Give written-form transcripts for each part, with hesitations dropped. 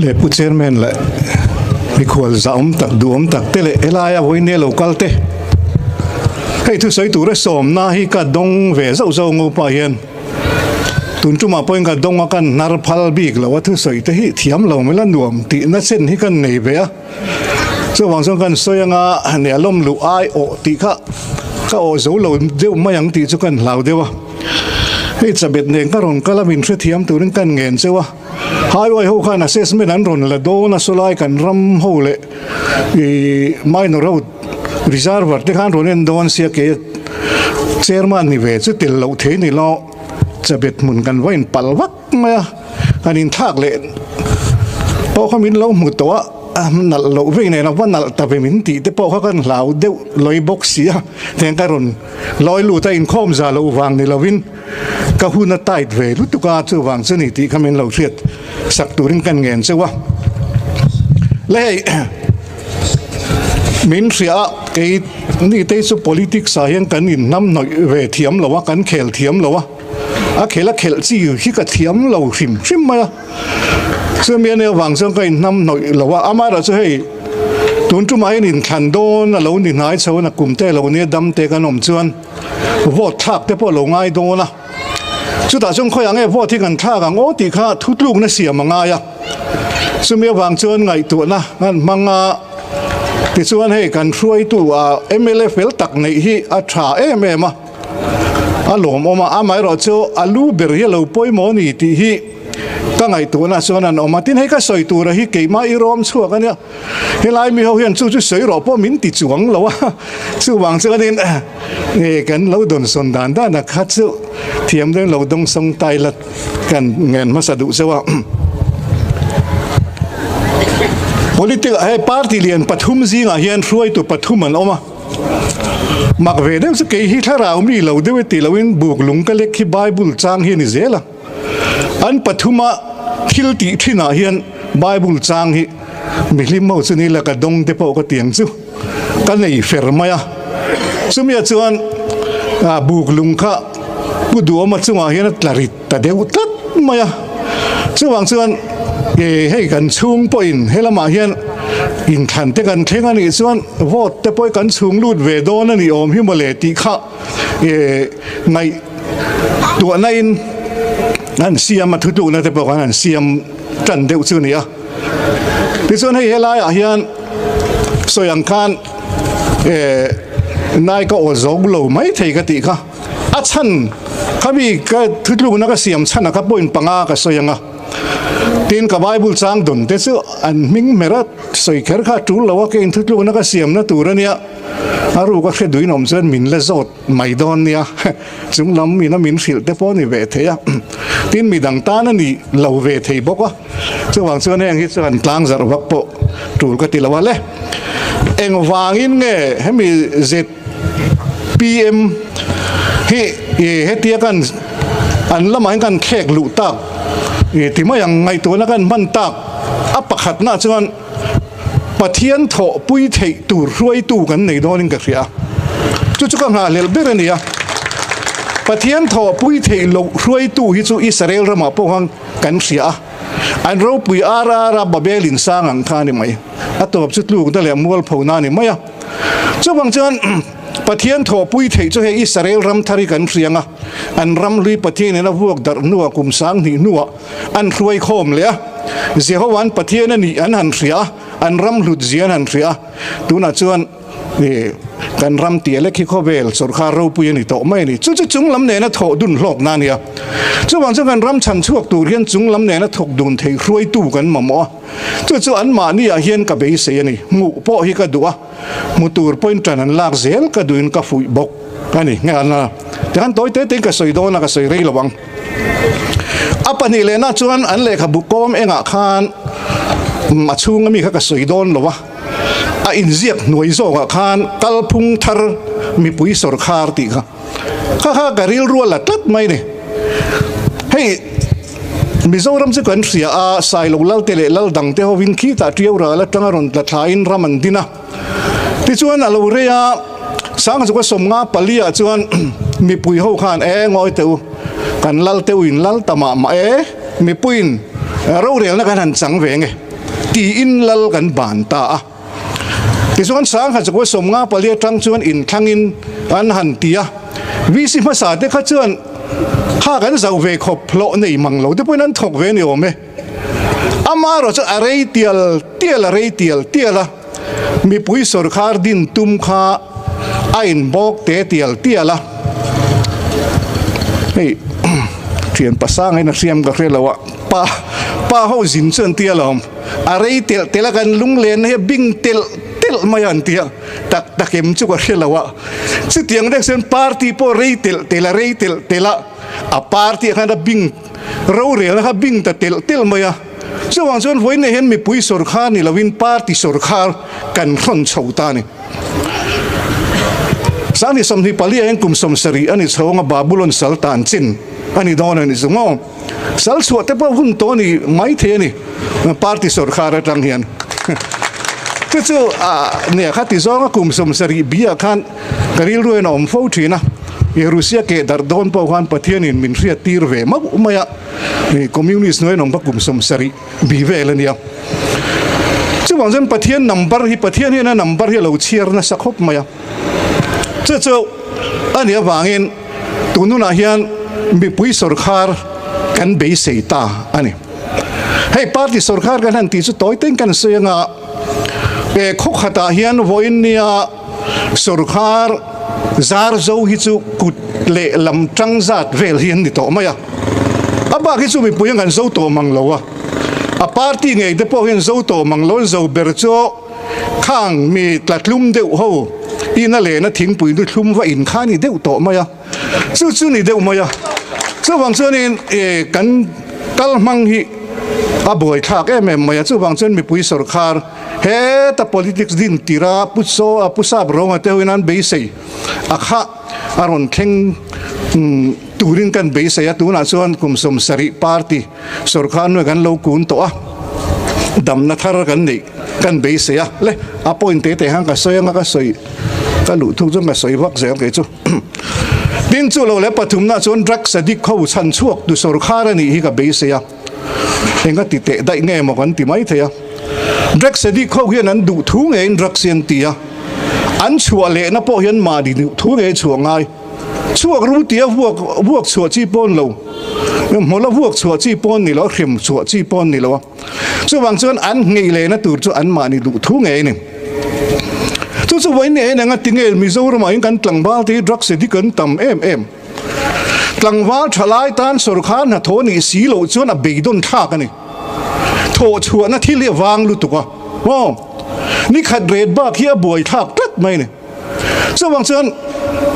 Le Pu Chairman leh mikhual zahawm tak duhawm tak te leh helaia vawiin lo kal te hei thusawi tura sawmna hi ka dawng ve zauh zauh ngopa hian tun tumah pawhin ka dawng a kan hnar phal bik lo a thusawi te hi thiam lo mai la nuam tihna chen hi kan nei ve a chuvang chuan kan sawi anga nia lawm luh ai awh tih kha ka awh zo lo deuh mai ang tih chu kan hlau deuh a hei chabet nen ka rawn kal a min hrethiam turin kan ngen cheu a. Highway ho khan assessment an rawn la dawn a, sawlai kan ram ho leh ih minor road reserver te khan rawn en dawn sia kei chairman ni ve chu tel loh thei ni lo chabet hmun kan va in pal vak mai a, kan inthlak leh pawh kha min lo hmu tawh a nalh loh vei nen a va nalh ta ve min tih te pawh kha kan hlau deuh lawi bawk si a, tiang ka rawn lawi lut a inkhawm za loh vang ni lovin. Ka hun a tight ve lutuk a, chuvang chu ni tih kha min lo hriat sak turin kan ngen cheu a. Le hei, min hria a, kei ni te chu politics ah hian kan inhnam hnawih ve thiam lo a, kan khel thiam lo a, a khel a khelh chi hi ka thiam lo hrim hrim mai a. Chumi a nih avang chuan ka inhnam hnawih lo a, amaherawhchu hei tun tumah hian inthlan dawn a lo ni hnai chho a, nakum te lo nia dam te kan awm chuan, Vote thlak te pawh a lo ngai dawn a, chutah chuan khawiah nge vote hi kan thlak ang aw tih kha thutlukna siam a ngai a, chumi avang chuan ngaihtuahna an hmang a, tichuan hei kan hruaitu a mla fel tak neih hi a tha em em a, a lawmawm a, amaherawh chu a lu ber hi a lo pawimawh a ni tih hi ka ngaihtuahna chuan an awm a, tin hei ka sawi tura hi keimah i rawm chhuak a nia. Helai mi ho hian chu chu sawi rawh pawh min ti chuang lo a, chuvang chuanin kan lo dawnsawn dan dan a kha chu thiam deuhin lo dawngsawng tai la kan ngen hmasa duh chauh a. Politic ah hei party lian pathum zingah hian hruaitu pathum an awm a, mak ve deuh chu kei hi thlarau mi lo deuh e tih loin buk lung ka lek hi Bible chang hi a ni zel a. An pathuma thil tih thinah hian Bible chang hi mihlim ho chu ni la ka dawng te pawh ka ti ang chu ka nei fer mai a. Chumia chuan buk lung kha Pu Duhawma chungah hian a tla rit ta deuh tlat mai a. Chuvang chuan hei kan chhung pawhin helamah hian inthlan te kan thleng a nih chuan vote te pawh kan chhung lut ve dawn a nih awm hi mawle tih kha ngaih tuahna in an siam a thutlukna te pawh khan an siam tan deuh chu a ni a tichuan hei helai ah hian sawi ang khan eh nai ka aw zo lo mai thei ka tih kha a chhan khami ka thutlukna ka siam chhan a ka point panga ka sawi ang a tin ka bible chang dawn te chu an hming hmer a sawi kher kha a tul lo a keiin thutlukna ka siamna tur a nia. A ruk a hre duin awm chuan min la zawt mai dawn nia, chung lam ina min hrilh te pawh a ni ve thei a, tin midang tan a ni lo ve thei bawk a, chuvang chuan heng hi chuan tlang zarh vak pawh tul ka ti lo a le. Engvangin nge hemi zpm hi hetia kan an lamah hian kan thlek luh tak ti mai ang ngaihtuahna kan hman tak a pakhatna chuan Pathian thawhpui theih tur hruaitu kan nei dawnin ka hria a, chu chu ka nghahhlelh ber a ni a. Pathian thawhpui theih loh hruaitu hi chu Israel ramah pawh khan kan hria a, an ropui ar ar a, Babel in sang ang kha a ni mai. A tawp chu tlukna leh mualphona a ni mai a. Chuvang chuan Pathian thawhpui theih chu hei Israel ram thar hi kan hria ang a, an ram hlui Pathianin a vuak darh hnuah kum 2000 hnuah an hruai khawm leh a, Jehova'n Pathian a nih an han hria a, an ram hlut zia an han hria a, tunah chuan kan ram tia lek hi khawvel sawrkar ropui a ni tawh mai a ni. Chu chu chung lam nena thawh dun hlawkna a ni a. Chuvang chuan kan ram chhan chhuak tur hian chung lam nena thawk dun thei hruaitu kan mamawh a. Chu chu anmahniah hian ka beisei a ni. Hmuh pawh hi ka duh a, hmu tur pawhin ṭan an lak zel ka duhin ka fuih bawk a ni. Tikhan tawi te tein ka sawi dawn a, ka sawi rei lo ang. A pahnih lehna chuan an lehkhabu kawm engah khan a chhunga mi kha ka sawi dawn lo a, a inziak hnuai zawkah khan kalphung thar mipui sawrkhar tih kha kha kha ka rilru a la tlat mai ni. Hei Mizoram chu kan hria a, Sailo Lalte leh Laldangte hovin khitah Tiau ral atanga rawn tla thlain ram an din a. Tichuan a lo rei a, Sangzuka 54 ah chuan mipui ho khan e ngawi teh u, kan lal teh u in lal ta mah mah e, mipuiin rorelna kan han chang ve nge. tiin lal kan ban ta a. Tichuan sangha chakua 54 atang chuan inthlangin an han ti a, VC hmasa te kha chuan kha kan zauh ve khawp hlawh nei mang lo te pawhin an thawk ve a ni awm e. Amaherawh chu a rei tial tial a rei tial tial a, mipui sawrkhar din tum kha a inbawk te tial tial a. Hei thian pasanga in a hriam ka hre lo a, pa pa ho zin chu an ti alawm. A rei telh telh a kan lunglenna hi a bing telh telh mai a an ti a, tak tak em chu ka hre lo a. Chutiang deuh chuan party pawh rei telh telh a rei telh telh a, a party ah khan a bing rorelna kha bing ta telh telh mai a. Chuvang chuan vawiinah hian mipui sawrkhar ni lovin party sawrkhar kan hrawn chho ta a ni. Sangni 24 ah hian kum 70 a ni chho anga Babulon sal tan chin a ni dawn a ni chu maw? Sal chhuah te pawh hun tawh a ni mai thei a ni party sawrkhar atang hian. Chu chu nia kha ti zawnga kum 70 biah khan ka rilru hian a awm fo thin a, Russia keh darh dawn pawh khan Pathianin min hriat tir ve mauh mai a, Communist hnuai an awm kha kum 70 bi vel a nia. Chuvang chuan Pathian number hi Pathian hian a number hi a lo chhiar nasa khawp mai a. Chu chu a nih avangin tun hunah hian mipui sawrkhar kan beisei ta a ni. Hei party sawrkhar kan han tih chu tawi teng kan sawi anga e khaw khatah hian vawiin nia sawrkhar zar zo hi chu kut leh lam tang zat vel hi an ni tawh mai a. A bak hi chu mipui an kan zo tawh mang lo a. A party ngei te pawh hian zo tawh mang lo an zo ber chu Khang mi tla tlum deuh ho ina lehna thingpui nu thlum va in kha ni deuh tawh mai a, chu chu ni deuh mai a. Chuvang chuanin kan kal hmang hi a buai thlak em em mai a, chuvang chuan mipui sawrkhar heta politics din tira Pu Saw Pu Sap Rawnga te hoin an beisei a kha a rawn thleng turin kan beisei a, tunah chuan kum 70 party Sawrkhar hnuai kan lo kun tawh a, damna thar kan neih kan beisei a, le a point te te khan ka sawi anga ka sawi ka luh thuk chuan ka sawi vak zel kei chu. Tin chu lo leh pathumna chuan drugs addict ho chhan chhuak tu sawrkhar a nih hi ka beisei a, enga ti teh daih nge maw kan ti mai thei a. Drugs addict ho hian an duh thu ngeiin drugs hi an ti a, an chhuah lehna pawh hian mahni duh thu ngei chhuah ngai. Chhuak ru tia vuak vuak chhuah chi pawn lo, hmawla vuak chhuah chi pawn ni lo, hrem chhuah chi pawn ni lo a. Chuvang chuan an nghei lehna tur chu anmahni duh thu ngei a ni. Chu chu vawiin ni en anga tinge Mizoramah hian kan tlangval te hi drugs addict an tam em em. Tlangval thalai tan sawrkhar hnathawh nih si loh chuan a beidawn thlak a ni. Thawh chhuahna thil hi a vang lutuk a. Aw, nikhat ret bak hi a buai thlak tlat mai a ni. Chuvang chuan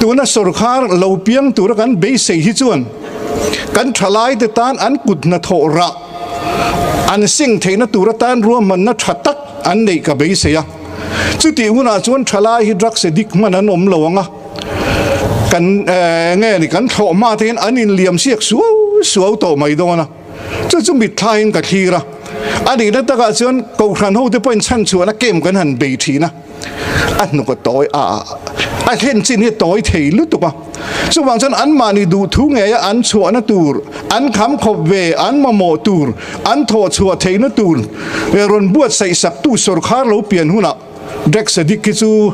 tuna sawrkhar lo piang tura kan beisei hi chuan kan thalaite tan an kut hnathawh rah an seng theihna tur atan ruahmanna tha tak an neih ka beisei a. Chutih hunah chuan thalai hi drugs addict hman an awm lo ang a, kan nge ni kan thlawh hma te hian an inliam siak suau suau tawh mai dawn a. Chu chu mitthlaiin ka thlir a, a nihna takah chuan Kohhran hote pawhin chhanchhuahna camp kan han bei thin a. a hnuk a tawi a, a thlen chin hi a tawi thei lutuk a. Chuvang chuan anmahni duhthu ngeia an chhuahna tur, an kham khawp ve, an mamawh tur, an thawh chhuah theihna tur rawn buatsaih saktu sawrkhar lo pian hunah Drek Sadik hi chu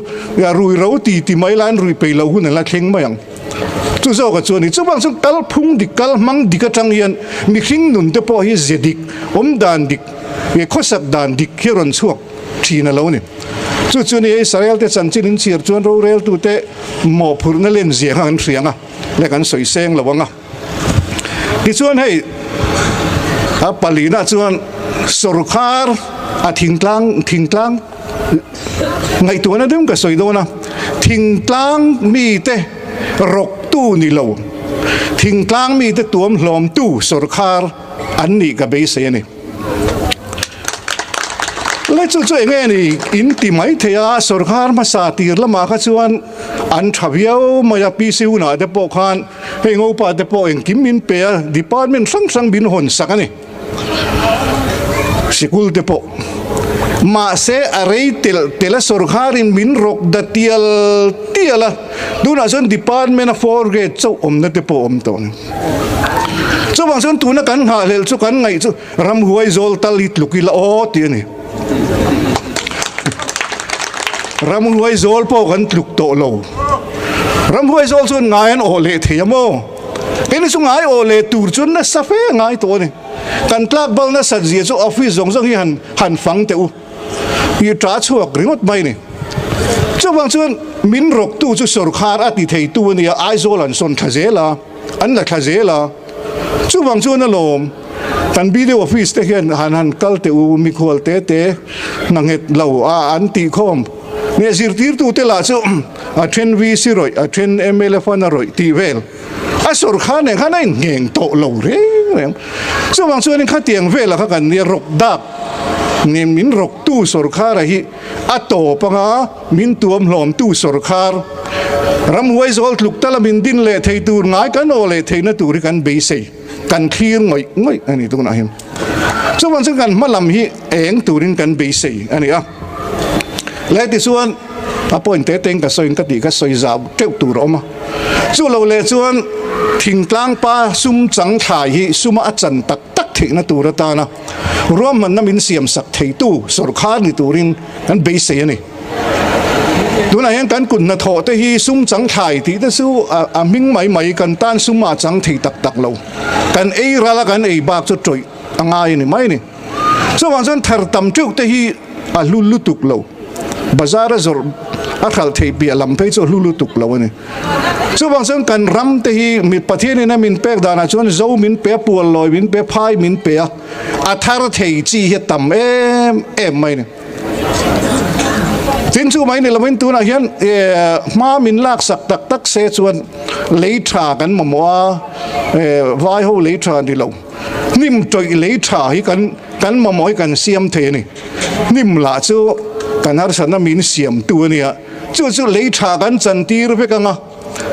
rui ro ti ti mai la an rui peih loh hun an la thleng mai ang. Chu zawka chu a ni. Chuvang chuan kalphung dik, kalhmang dik atang hian mihring nun te pawh hi ze dik, awmdan dik, khawsak dan dik hi a rawn chhuak. thin a lo ni. Chu chu ni Israel te chanchin in chhiar chuan roreltute mawhphurhna len zia kha kan hria ang a, leh kan sawi seng lo ang a. Tichuan hei a palina chuan sawrkhar a thingtlang thingtlang ngaihtuahna deuh ka sawi dawn a, thingtlang mite rawktu ni lo, thingtlang mite tuamhlawmtu sawrkhar an nih ka beisei a ni. Le chu chu enge ni in ti mai thei a, sawrkhar hmasa tir lamah kha chuan an tha viau mai a, PC hunah te pawh khan hei ngopa te pawh engkim min pe a, department hrang hrang min hawn sak a ni, sikul te pawh. Mahse a rei telh telh a sawrkharin min rawk da tial tial a, tunah chuan department a four grade chauh awmna te pawh a awm tawh a ni. Chuvang chuan tuna kan nghahhlelh chu kan ngaih chu ramhuai zawl tal hi tluk ila aw tih a ni. Ramhuai zawl pawh kan tluk tawh lo. Ramhuai zawl chuan ngai an awh leh thei a maw? Keini chu ngai awh leh tur chuan nasa fe a ngai tawh a ni. Kan tlak bal nasat zia chu office zawng zawng hi han han fang teh u. I ta chhuak ringawt mai ni. Chuvang chuan min rawktu chu sorkar a ti theitu a nia, Aizawl an sawn thla zel a, an la thla zel a. Chuvang chuan alawm kan BDO office te hian han han kal teh u, mikhual te te hna nghet lo a an tih khawm. Nge zirtirtu te lah chu a then VC rawih, a then mla fund a rawih tih vel. A sorkar nen khan a inngheng tawh lo reng reng. Chuvang chuanin khatiang velah kha kan nia rawk dak nge min rawktu sorkara hi a tawp anga min tuam hlawmtu sorkar ramhuai zawl tluk tala min din leh thei tur ngai kan aw leh theihna tur hi kan beisei kan thlir ngawih ngawih a ni tunah hian. Chuvang chuan kan hma lam hi eng turin kan beisei a ni a. Le tichuan a point te teng ka sawiin ka tih kha sawi zau teuh tur a awm a. Chu lo leh chuan thingtlang pa sum chang thlai hi suma a chan tak tak theihna tur atana ruahmanna min siam sak theitu sawrkhar ni turin kan beisei a ni. Tunah hian kan kut hnathawh te hi sum chang thlai tih te chu a hming mai mai kan tan sum a chang thei tak tak lo. Kan ei ral a kan ei bak chu tawih a ngai a ni mai a ni. Chuvang chuan thar tam teuh te hi a hlu lutuk lo. Bazar a zawrh a hralh theih piah lam phei chu a hlu lutuk lo a ni. Chuvang chuan kan ram te hi mi Pathianin a min pek danah chuan zo min pe a, pual lawi min pe a, phai min pe a, a thar thei chi hi a tam em em mai a ni. Tin chu mai ni lovin tunah hian hma min laksak tak tak se chuan lei tha kan mamawh a, vai ho lei tha ni lo. Hnim tawih lei tha hi kan kan mamawh hi kan siam thei a ni. Hnim lah chu kan harsatna min siamtu a nia. Chu chu lei tha kan chantir vek ang a,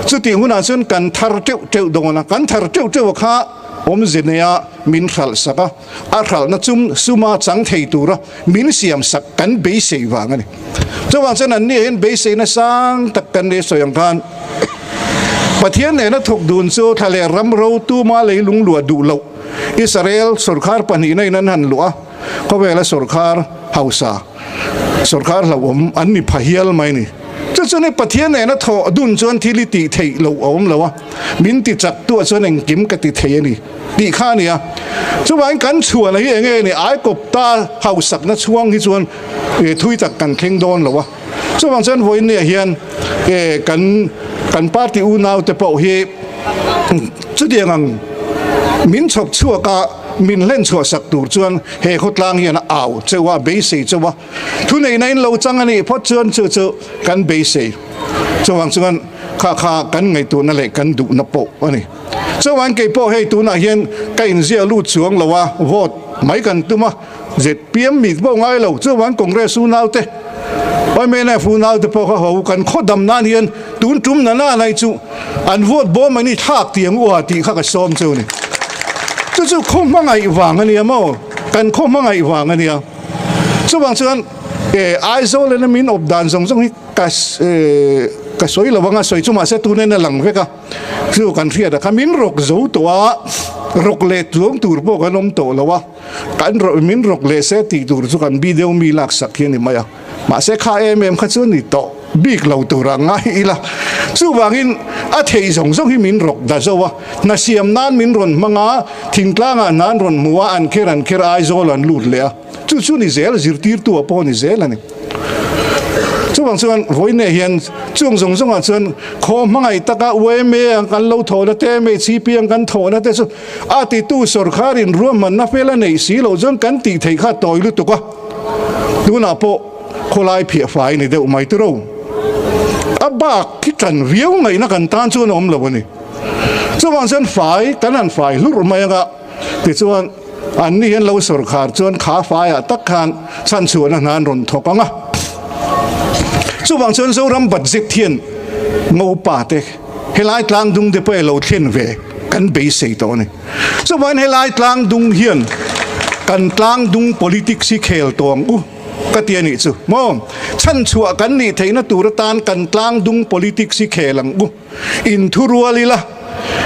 chutih hunah chuan kan thar teuh teuh dawn a, kan thar teuh teuh a kha awmze neia min hralh sak a, a hralhna chum suma chang thei tura min siam sak kan beisei vang a ni. Chuvang chuan anni ah hian beiseina sang tak kan nei sawi ang khan Pathian nena thawk dun chu thla leh ram ro tuma leilung luah duh loh Israel sawrkhar pahnihna in an han luah a, khawvela sawrkhar hausa sawrkhar hlauhawm an ni pha hial mai a ni. Chu chu ni Pathian nena thawh dun chuan thil i tih theih loh a awm lo a, min ti chak tuah chuan engkim ka ti thei a ni tih kha a ni a. Chuvangin kan chhuahna hi enge ni Aikawpta hausakna chhuang hi chuan thui tak kan thleng dawn lo a. Chuvang chuan vawiinniah hian kan kan party unaute pawh hi chutiang ang min chhawp chhuak a, min hlen chhuah sak tur chuan he khawtlang hian a au cheu a, beisei cheu a. Thuneihna in lo chang a nih phawt chuan chu chu kan beisei. Chuvang chuan kha kha kan ngaihtuahna leh kan duhna pawh a ni. Chuvang kei pawh hei tunah hian ka inziah lut chuang lo a, vote mai kan tum a. ZPM mit pawh ngai lo, chuvang Congress unaute, MNF unaute pawh kha ho kan khaw dam nan hian tun tum na na nai chu an vote bawm an i thlak tiang ua tih kha ka sawm chu ni. Chu chu khaw hmangaih vang a nia maw? Kan khaw hmangaih vang a nia. Chuvang chuan Aizawl ena min awp dan zawng zawng hi ka ka sawi lo anga sawi chu mahse tun en a lang vek a. Chu kan hriat a kha min rawk zo tawh a, rawk leh chuang tur pawh kan awm tawh lo a. Kan rawh min rawk leh se tih tur chu kan bi deuh mi lak sak hi a ni mai a, mahse kha em em kha chu a ni tawh bik lo tur a ngai ila. Chuvangin a theih zawng zawng hi min rawk da zo a, hna siam nan min rawn hmang a, thingtlangah hna an rawn hmu a, an kher an kher a, Aizawl an lut leh a, chu chu ni zel zirtirtu ah pawh a ni zel a ni. Chuvang chuan vawiinah hian chung zawng zawngah chuan khaw hmangaih taka yma ang kan lo thawhna te, MHCP ang kan thawhna te chu a titu sawrkharin ruahmanna fel a neih si loh chuan kan tih theih kha tawi lutuk a, tunah pawh khawlai phiah fai ni deuh mai tiro. A bak khi tan viau ngaihna kan tan chuan a awm lo a ni. Chuvang chuan fai kan han fai hlurh mai anga tichuan An ni hian lo sawrkhar chuan kha faiah tak khan chhanchhuahna hna an rawn thawk ang a. Chuvang chuan Zoram budget hian Ngopa te helai tlang dung te pawh lo thlen ve kan beisei tawh a ni. Chuvangin helai tlang dung hian kan tlang dung politics hi khel tawh ang u ka ti a nih chu maw. Chhanchhuah kan nih theihna tur atan kan tlang dung politics hi khel ang u. Inthurual ila.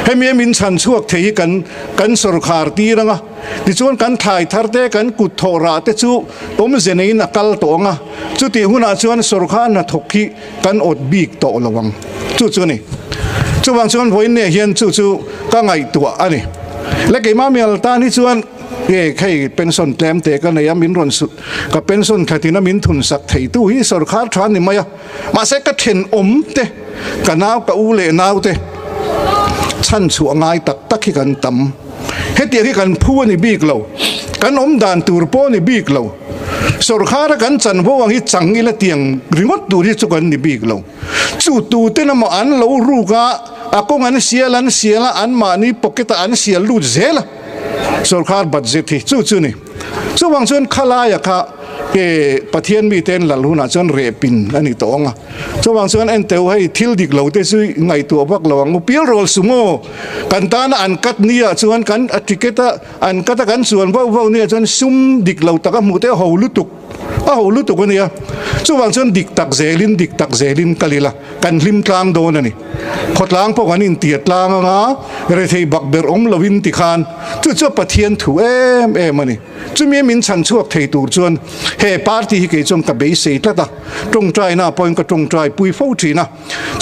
Hemi a min chhan chhuak thei hi kan kan sawrkhar tir ang a, tichuan kan thlai thar te, kan kut thawh rah te chu awmze neiin a kal tawh ang a, chutih hunah chuan sawrkhar hnathawk hi kan awt bik tawh lo ang. Chu chu a ni. Chuvang chuan vawiin neh hian chu chu ka ngaihtuah a ni. Le keimah mial tan hi chuan nge khei pension tlem te ka nei a, min rawn sut ka pension khatin a min thun sak theitu hi sawrkhar tha a ni mai a. Mahse ka thenawm te, ka nau ka u leh nau te chhan chhuah ngai tak tak hi kan tam. Hetiang hi kan phu a ni bik lo, kan awm dan tur pawh a ni bik lo. Sawrkhara kan chanvo ang hi chang ila tiang ringawt tur hi chu kan ni bik lo. Chu tuten emaw an lo ruk a, a kawng an sial an sial a, anmahni pocket ah an sial lut zel a, sawrkhar budget hi chu chu a ni. Chuvang chuan khalaia kha e Pathian mite an lal hunah chuan reh pin a ni tawh ang a. Chuvang chuan enteu hei thil dik lo te chu ngaihtuah vak lo ang u. Pial rual sum aw, kan tana an cut nia chuan kan a ticket a an cut a kan chuan vauh vauh nia chuan sum dik lo tak a hmuh te a ho lutuk a ho lutuk a nia. Chuvang chuan dik tak zelin dik tak zelin kal ila kan hlim tlang dawn a ni. Khawtlang pawh kan intiat tlang anga rethei bak ber awm lovin tikhan chu chu Pathian thu em em a ni. Chumi min chhan chhuak thei tur chuan he party hi kei chuan ka beisei tlat a, tawngtaina pawhin ka tawngtai pui fo thin a.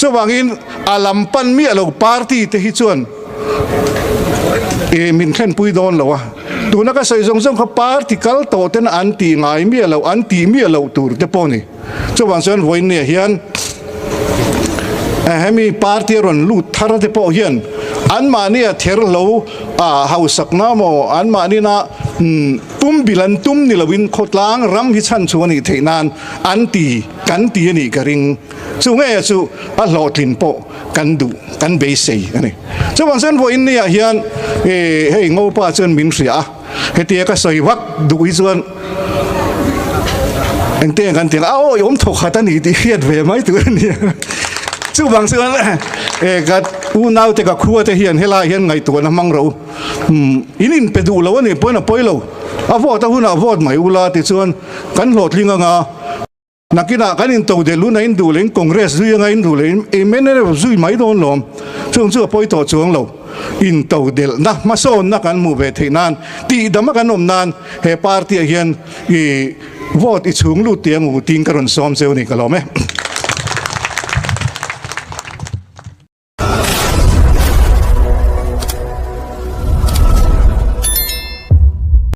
Chuvangin a lam pan miah lo party te hi chuan min thlenpui dawn lo a. Tuna ka sawi zawng zawng kha party kal tawh ten an tih ngai miah loh, an tih miah loh tur te pawh a ni. Chuvang chuan vawiinniah hian hemi party a rawn lut thar te pawh hian anmahnia ther hlo a hausakna maw anmahnina pum bil an tum ni loin khawtlang ram hi chhan chu a nih theih nan an ti kan ti a nih ka ring. Chu nge chu a hlawhtlin pawh kan duh kan beisei a ni. Chuvang chuan vawiinniah hian hei Ngopa chuan min hria a. Hetia ka sawi vak duh hi chuan engte kan ti a, aw i awm thawk khat a ni tih hriat ve mai tur a ni. Chuvang chuan e ka unau te ka khua te hian helai hian ngaihtuahna hmang rawh u. In inpe duh lo a nih pawhin a pawi lo. A vote a hunah vote mai ula tichuan kan hlawhtling anga. Nakinah kan into delh hun a induh leh in Congress zui anga induh leh in mnf zui mai dawn lawm. Chung chu a pawi tawh chuang lo. Into delhna hmasawnna kan hmuh ve theih nan tihdama kan awm nan he party ah hian i vote i chhung lut tih ang u tiin ka rawn sawm cheu a ni ka lawm e.